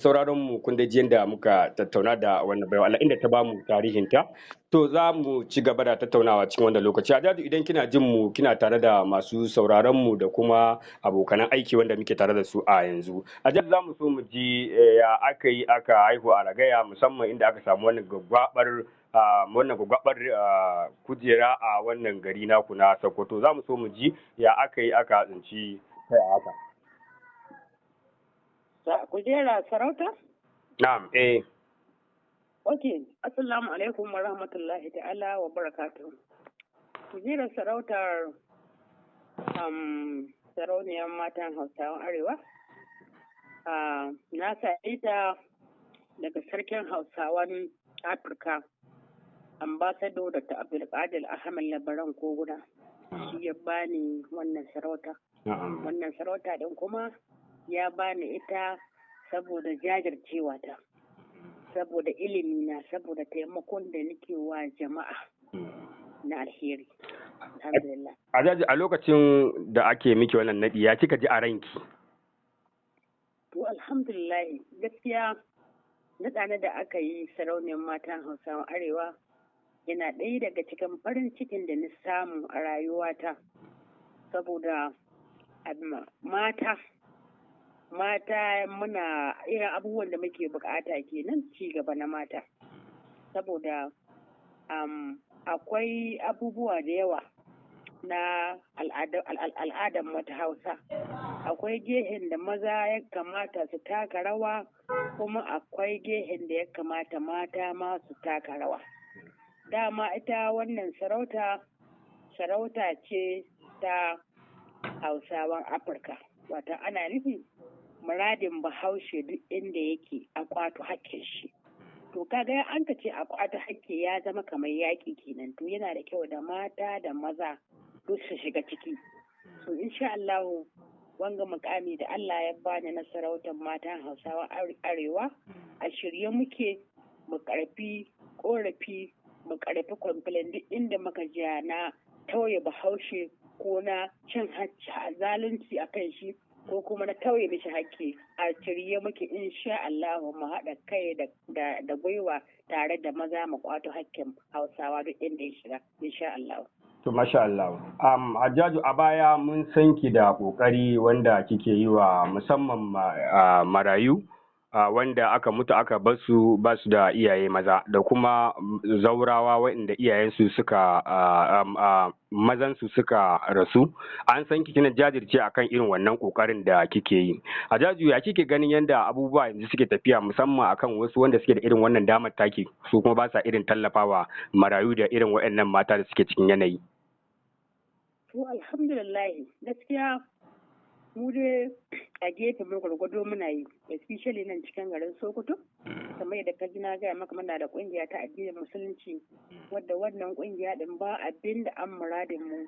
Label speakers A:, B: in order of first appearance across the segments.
A: Sauraron mu, kun dai ji yadda muka tattauna da wannan baiwa Allah inda ta bamu tarihin ta. To, za mu ci gaba da tattaunawa cikin wannan lokaci. Hajjaju, idan kina jin mu, kina tare da masu sauraron mu da kuma abokanan aiki wanda muke tare da su a yanzu. Hajjaju, za mu so mu ji ya aka yi aka haihu a Ragaya, musamman inda aka samu wannan gwaggwabar kujera a wannan gari naku na Sokoto. Za mu so mu ji ya aka yi aka tsinci kai a haka.
B: Kujera sarauta?
A: Na'am, eh.
B: Ok, assalamu alaikum wa rahmatullahi ta'ala wa barakatuh. Kujerar sarautar sarauniyar matan Hausawan Arewa, na same ta daga Sarkin Hausawan Afirka, Ambassador Dr. Abdulkadir Ahmed Labaran Koguna. Shi ya bani wannan sarauta. Wannan sarauta din kuma ya bani ita saboda jajircewa ta, saboda ilimina, saboda taimakon da nake wa jama'a na alheri. Alhamdulillah.
A: Hajjaju, a lokacin da ake miki wannan naɗi, ya kika ji a ranki?
B: To, alhamdulillah, gaskiya naɗa da aka yi sarauniyar matan Hausawan Arewa yana ɗaya daga cikin farin cikin da na samu a rayuwata, saboda mata muna irin abubuwan da muke bukata kenan, ci gaba na mata, saboda akwai abubuwa da yawa na al'adar mata Hausa. Akwai gehen da maza ya kamata su taka rawa, kuma akwai gehen da ya kamata mata ma su taka rawa. Dama ita wannan sarauta, sarauta ce ta Hausawan Afirka, wata ana nufi muradin Bahaushe duk inda yake a kwato hakkin shi. To, kaga an ka ce a kwato hakki, ya zama kamar yaƙi kenan. To, yana da kyau da mata da maza duk su shiga ciki. So insha Allah, wanga mukami da Allah ya bani na sarautar matan Hausawa Arewa, a shirye muke mu karfi korafi, mu karfi complain duk inda muka ji na tauye Bahaushe ko na cin zalunci a kan shi ko kuma na tauye mishi hakki. A shirye muke insha Allah mu haɗa kai da gwiwa tare da maza mu kwato hakkin Hausawa duk inda ya shiga, insha Allah.
A: To, masha Allah. Hajjaju, a baya mun san ki da ƙoƙari wanda kike yi wa musamman marayu wanda aka mutu aka basu ba su da iyaye maza, da kuma zaurawa waɗanda iyayensu suka mazansu suka rasu. An san ki kina jajirce akan irin wannan ƙoƙarin da kike yi. Hajjaju, ya kike ganin yadda abubuwa yanzu suke tafiya, musamman akan wasu wanda suke da irin wannan damar taki, su kuma ba sa irin tallafawa marayu da irin waɗannan mata da suke cikin yanayi?
B: To, alhamdulillah, gaskiya mu dai a gefe mu gwargwado muna yi, especially nan cikin garin Sokoto. Kamar yadda ka ji na gaya maka, muna da kungiya ta addinin Musulunci, wadda wannan kungiya din ba abin da an muradin mu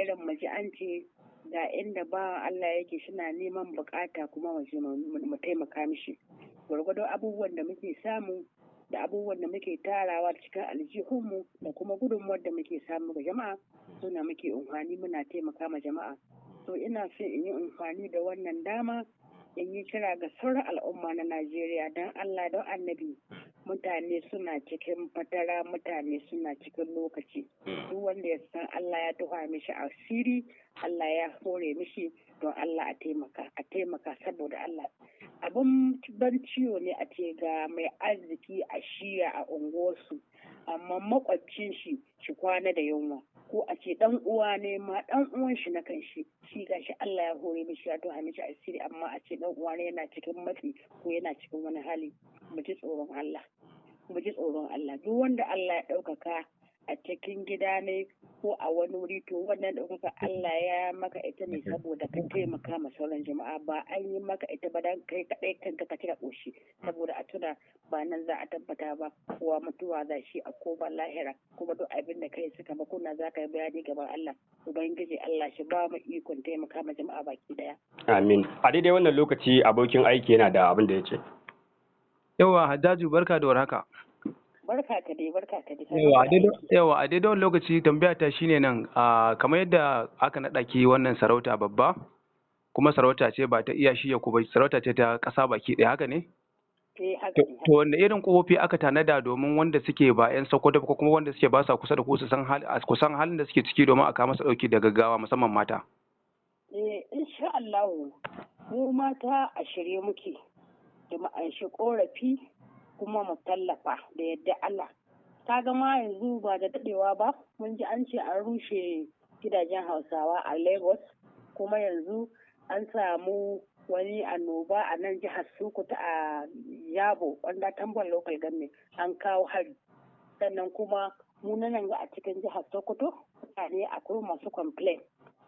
B: irin mu ji an ce ga inda ba Allah yake suna neman bukata, kuma mu je mu taimaka mishi gwargwado abubuwan da muke samu da abubuwan da muke tarawa cikin aljihunmu da kuma gudunmuwar da muke samu ga jama'a, suna muke amfani muna taimaka ma jama'a. To, ina son in yi amfani da wannan dama in yi kira ga sauran al'umma na Najeriya: don Allah, don Annabi, mutane suna cikin fatara, mutane suna cikin lokaci. Duk wanda ya san Allah ya tuha mishi asiri, Allah ya hore mishi, don Allah a taimaka, a taimaka saboda Allah. Abun ban ciwo ne a ce ga mai arziki a shiya a unguwarsu, amma makwabcin shi shi kwana da yunwa, ko a ce dan uwa ne ma, dan uwan shi na kan shi, shi gashi Allah ya hore mishi, ya tuha mishi asiri, amma a ce dan uwa ne yana cikin matsi ko yana cikin wani hali. Mu ji tsoron Allah, mu ji tsoron Allah. Duk wanda Allah ya ɗaukaka a cikin gida ne ko a wani wuri, to wannan ɗaukaka Allah ya maka ita ne saboda ka taimaka ma sauran jama'a, ba an yi maka ita ba dan kai kaɗai kanka ka cika ƙoshi. Saboda a tuna ba nan za a tabbata ba, kowa mutuwa za shi a koma lahira, kuma duk abin da kai suka ba kuna za ka yi bayani gaban Allah. Ubangiji Allah shi ba mu ikon taimaka ma jama'a baki daya.
A: Amin. A daidai wannan lokaci abokin aiki yana da abin da ya ce.
C: Yawa, Hajjaju, barka da warhaka.
B: Barka ka dai, barka ka dai.
C: Yawa, a daidai wannan lokaci tambaya ta shine nan, kamar yadda aka naɗa ki wannan sarauta babba, kuma sarauta ce ba ta iya shiya ku ba, sarauta ce ta ƙasa baki ɗaya, haka ne?
B: Eh, haka ne.
C: To wanne irin kofofi aka tanada domin wanda suke ba 'yan Sokoto ba ko kuma wanda suke ba sa kusa da ku su san kusan halin da suke ciki domin a kawo masa ɗauki da gaggawa, musamman mata?
B: Eh, insha Allah mu mata a shirye muke da mu anshi korafi kuma mu tallafa da yadda Allah. Ka ga ma yanzu ba da dadewa ba mun ji an ce an rushe gidajen Hausawa a Lagos, kuma yanzu an samu wani annoba a nan jihar Sokoto a Yabo, wanda Tambuwal Local Government, an kawo hari. Sannan kuma mu nan ga a cikin jihar Sokoto mutane akwai masu complain.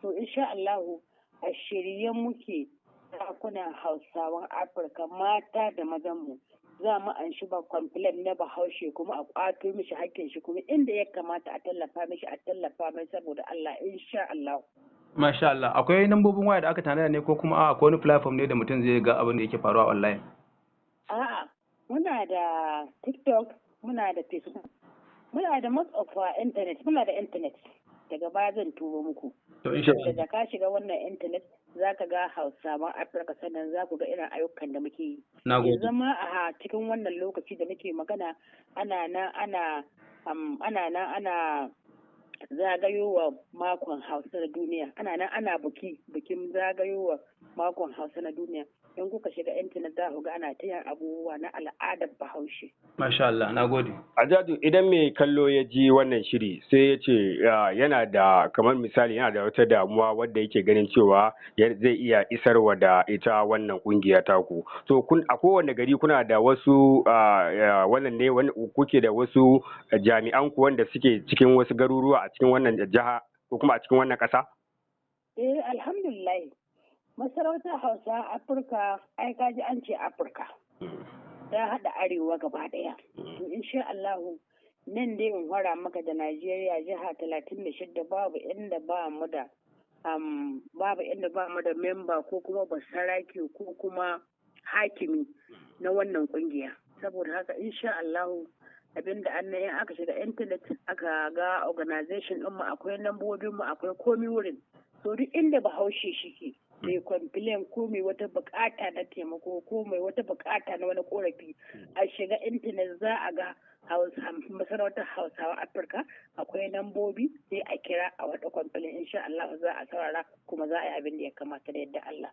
B: So insha Allahu a shirye muke, sarakunan Hausawan Afirka mata da mazan mu za mu anshi ba complain na Bahaushe kuma a kwato mishi hakkin shi, kuma inda ya kamata a tallafa mishi a tallafa mai saboda Allah, insha Allah.
C: Masha Allah, akwai lambobin waya da aka tanada ne ko kuma a akwai wani platform ne da mutum zai ga abin da yake faruwa online?
B: A'a, muna da TikTok, muna da Facebook, muna da most of our internet, muna da internet. Daga baya zan turo muku.
C: To, insha Allah.
B: Daga ka shiga wannan internet za ka ga Hausawan Afirka, sannan za ku ga irin ayyukan da muke yi.
C: Na gode.
B: Yanzu ma a cikin wannan lokaci da muke magana ana nan ana ana nan ana zagayowa makon Hausa na duniya. Ana nan ana bikin zagayowa makon Hausa na duniya. In kuka shiga intanet za ku ga ana ta yin abubuwa na al'adar Bahaushe.
C: Masha Allah, na gode.
A: Hajjaju, idan mai kallo ya ji wannan shiri sai ya ce yana da, kamar misali, yana da wata damuwa wadda yake ganin cewa zai iya isarwa da ita wannan kungiya taku. To kun a kowane gari kuna da wasu wannan ne kuke da wasu jami'an ku wanda suke cikin wasu garuruwa a cikin wannan jiha ko kuma a cikin wannan ƙasa?
B: Eh, alhamdulillah. Masarautar Hausa Afirka, ai kaji an ce Afirka. Ta haɗa arewa gaba ɗaya. To insha Allahu nan dai in fara maka da Najeriya, jiha 36, babu inda ba mu da memba ko kuma basarake ko kuma hakimi na wannan kungiya. Saboda haka insha Allahu abinda an in aka shiga intanet aka ga organization ɗinmu, akwai lambobinmu, akwai komi wurin. So duk inda Bahaushe shike, mai complain ko mai wata bukata na taimako ko mai wata bukata na wani korafi, a shiga intanet za a ga Masarautar Hausawa Afirka, akwai lambobi, sai a kira a wata complain. Insha Allah za a saurara kuma za a yi abin da ya kamata da yadda Allah.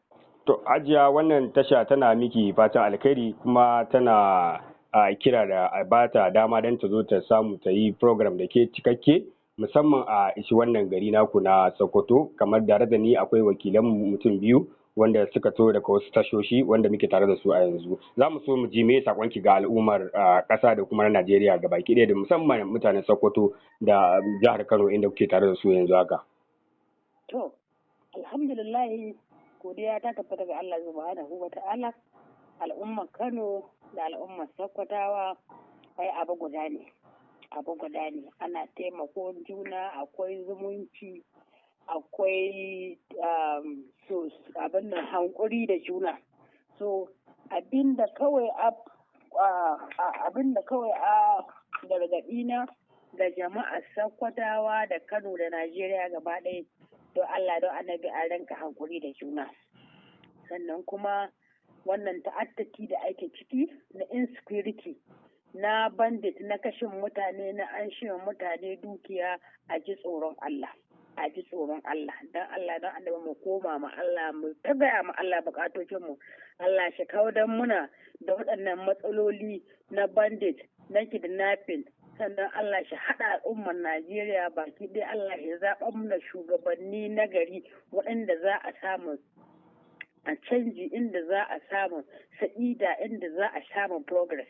A: To Hajiya, wannan tasha tana miki fatan alkhairi kuma tana a kira da a bata dama don ta zo ta samu ta yi program da ke cikakke, musamman a ishi wannan gari naku na Sokoto. Kamar tare da ni akwai wakilan mutum biyu wanda suka to daga wasu tashoshi wanda muke tare da su a yanzu. Za mu so mu ji me sakonki ga al'ummar ƙasa da kuma na Najeriya gabaki ɗaya, da musamman mutanen Sokoto da jihar Kano inda kuke tare da su yanzu haka.
B: To, alhamdulillah, godiya ta tabbata ga Allah subhanahu wa ta'ala. Al'ummar Kano da al'ummar Sokotawa ai abu guda ne. Abu guda ne. Ana taimakon juna, akwai zumunci, akwai so abin nan hankuri da juna. So abinda kawai a gargaɗi na da jama'ar Sokotawa da Kano da Najeriya gaba ɗaya, don Allah don Annabi a rinka hankuri da juna. Sannan kuma wannan ta'addaki da ake ciki na insecurity, na bandit, na kashin mutane, na an mutane dukiya, a ji tsoron Allah. A ji tsoron Allah, don Allah don Annabi mu koma ma Allah, mu ta gaya ma Allah bukatocin mu. Allah shi kawo don muna da waɗannan matsaloli na bandit, na kidnapping. Sannan Allah shi haɗa al'ummar Najeriya baki ɗaya. Allah ya zaɓa mana shugabanni na gari waɗanda za a samu a canji, inda za a samu sa'ida, inda za a samu progress.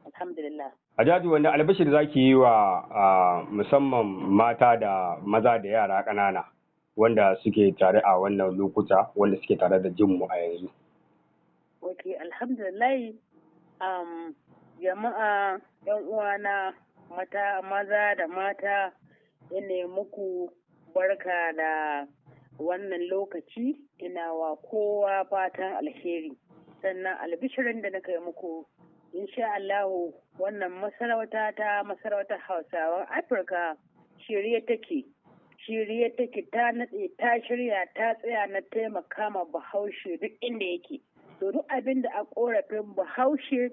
B: Alhamdulillah.
A: Hajjaju, wanda albashir za ki yi wa musamman mata da maza da yara ƙanana wanda suke tare a wannan lokuta, wanda suke tare da jinmu a yanzu?
B: Ok, alhamdulillah. Jama'a, yan uwana mata, maza da mata, ina muku barka da wannan lokaci, ina wa kowa fatan alheri. Sannan albishirin da na kai muku, insha Allahu wannan masarauta ta Masarautar Hausawan Afirka shirye take, shirye take, ta natse, ta shirya, ta tsaya na taimaka ma Bahaushe duk inda yake. To duk abin da a korafin Bahaushe,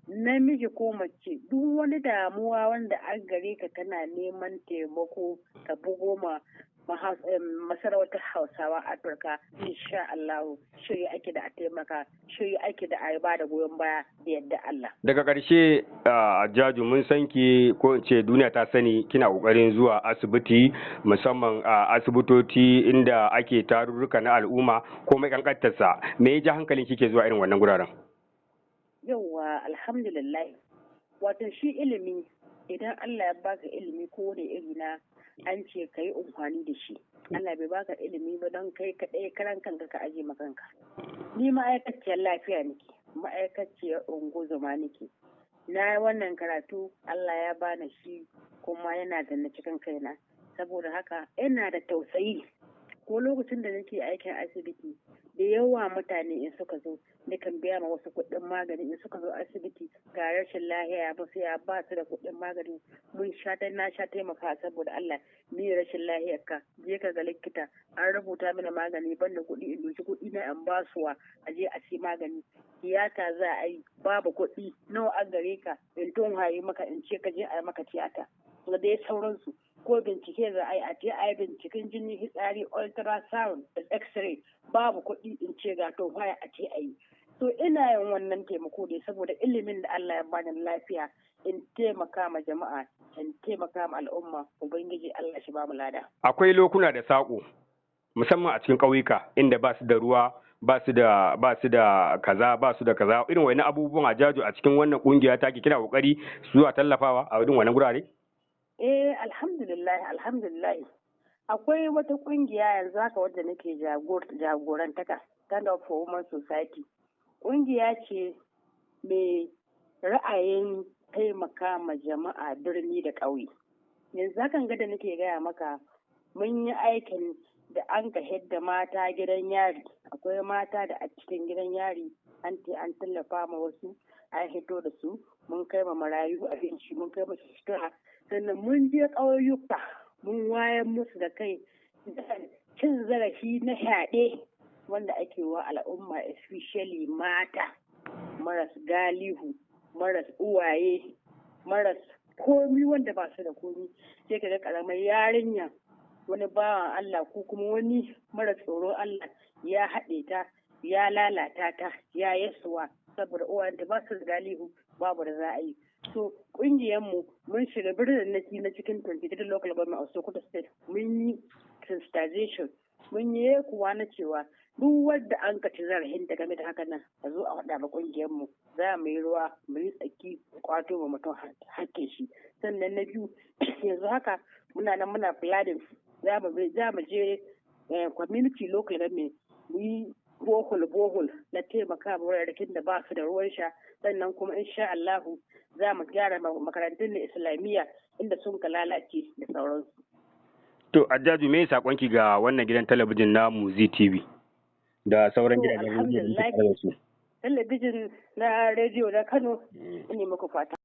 B: namiji ko mace, duk wani damuwa wanda an gare ka kana neman taimako, ka bugo ma Masarautar Hausawa Afirka. Insha Allah shirye ake da a taimaka, shirye ake da a ba da goyon baya da yadda Allah.
A: Daga ƙarshe, Hajjaju, mun san ki, ko in ce duniya ta sani, kina ƙoƙarin zuwa asibiti, musamman a asibitoci inda ake tarurruka na al'umma, komai kankantarsa. Me ya ja hankalin kike zuwa irin wannan guraren?
B: Yauwa, alhamdulillah. Wato shi ilimi, idan Allah ya baka ilimi ko wani iri na, an ce ka yi amfani da shi. Allah bai baka ilimi ba don kai kaɗai karan kanka ka aje kanka. Ni ma'aikaciyar lafiya nake, ma'aikaciyar ungozoma nake. Na yi wannan karatu, Allah ya bani shi, kuma yana zanne cikin kaina. Saboda haka ina da tausayi. Ko lokacin da nake aikin asibiti, da yawa mutane in suka zo, nakan biya ma wasu kuɗin magani. In suka zo asibiti ga rashin lahiya, ba su ya ba su da kuɗin magani, mun sha na sha taimaka saboda Allah. Ni rashin lahiyar ka, je ka ga likita, an rubuta mini magani, ban da kuɗi, in ɗauki kuɗi na in basuwa a je a sai magani. Tiyata za a yi, babu kuɗi, nawa an gare ka, in tun haye maka, in ce ka je a yi maka tiyata da dai sauransu. Ko bincike za a yi, a je a yi binciken jini, fitsari, ultrasound da x-ray, babu kuɗi, in ce ga to haya a ce a yi. So ina yin wannan taimako ne saboda ilimin da Allah ya bani lafiya, in taimaka ma jama'a, in taimaka ma al'umma. Ubangiji Allah shi ba mu lada.
A: Akwai lokuna da saƙo, musamman a cikin ƙauyuka inda ba su da ruwa, ba su da kaza, ba su da kaza, irin wani abubuwan. Hajjaju, a cikin wannan kungiya take kina kokari zuwa tallafawa a irin wannan gurare?
B: Eh, alhamdulillah, alhamdulillah. Akwai wata kungiya yanzu haka wadda nake jagorantaka, Stand Up for Women Society. Kungiya ce mai ra'ayin taimaka ma jama'a birni da ƙauye. Yanzu hakan ga da nake gaya maka, mun yi aikin da an ka hidda mata gidan yari. Akwai mata da a cikin gidan yari, an ce an tallafa ma wasu, an hito da su. Mun kai ma marayu abinci, mun kai musu sutura. Sannan mun je ƙauyuka, mun wayar musu da kai cin zarafi na fyaɗe wanda ake wa al'umma, especially mata maras galihu, maras uwaye, maras komi, wanda ba su da komi. Sai ka ga karamar yarinya, wani bawan Allah ko kuma wani mara tsoron Allah ya haɗe ta, ya lalata ta, ya yasuwa, saboda uwayenta ba su da galihu, babu da za a yi. So mu mun shiga birnin na cikin 23 local government of Sokoto State, mun yi sensitization, mun yi kuwa na cewa duk wanda an ka ci zarafin ta game da haka nan, a zo a faɗa ma kungiyar mu, za mu yi ruwa mu yi tsaki kwato ma mutum hakkin shi. Sannan na biyu, yanzu haka muna nan muna planning, za mu je community, local government, mu yi borehole borehole na taimaka ma wuraren da ba su da ruwan sha. Sannan kuma insha Allahu za mu gyara makarantun na Islamiyya inda sun ka lalace da sauransu.
A: To, Hajjaju, me sakonki ga wannan gidan talabijin na Muzi TV da sauran gidajen rediyo da
B: Talabijin na rediyo na Kano, ina muku fata